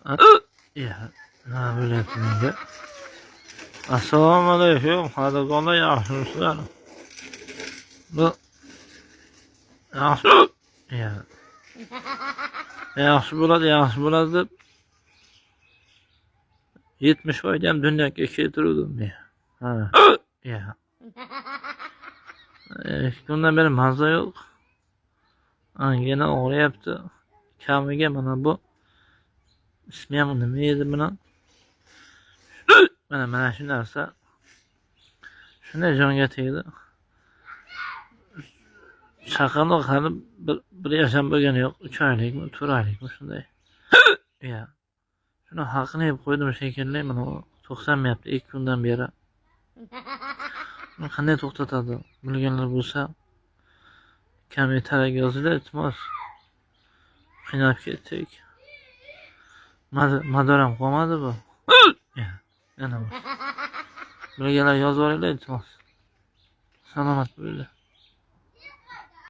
Ya, nima bo'lyapti menga? Assalomu alaykum, qadrdonlar, yaxshimisizlar? Bu yaxshi, ya. Yaxshi bo'ladi, yaxshi bo'ladi deb 70 oyda ham dunyoga keltiruvdim. Ya. Ha. Ya. 2 kundan beri maza yo'q. Angina og'riyapti. Kamiga mana bu ismi ham nima edi buni? Mana shu narsa shunday jonga tegdi. Chaqaloq hali bir yosh ham bo'lgani yo'q. 3 oylikmi, 4 oylikmi, shunday. Ya. Shuni haqini yeb qo'ydim shekilli, mana u to'xtamayapti 2 kundan beri. Buni qanday to'xtatadi? Bilganlar bo'lsa, kommentariyaga yozinglar, iltimos. Qiynalib ketdik. Madoram qolmadi bu. Ya, yana bor. Bilganlar yozib yuboringlar, iltimos. Salomat bo'linglar.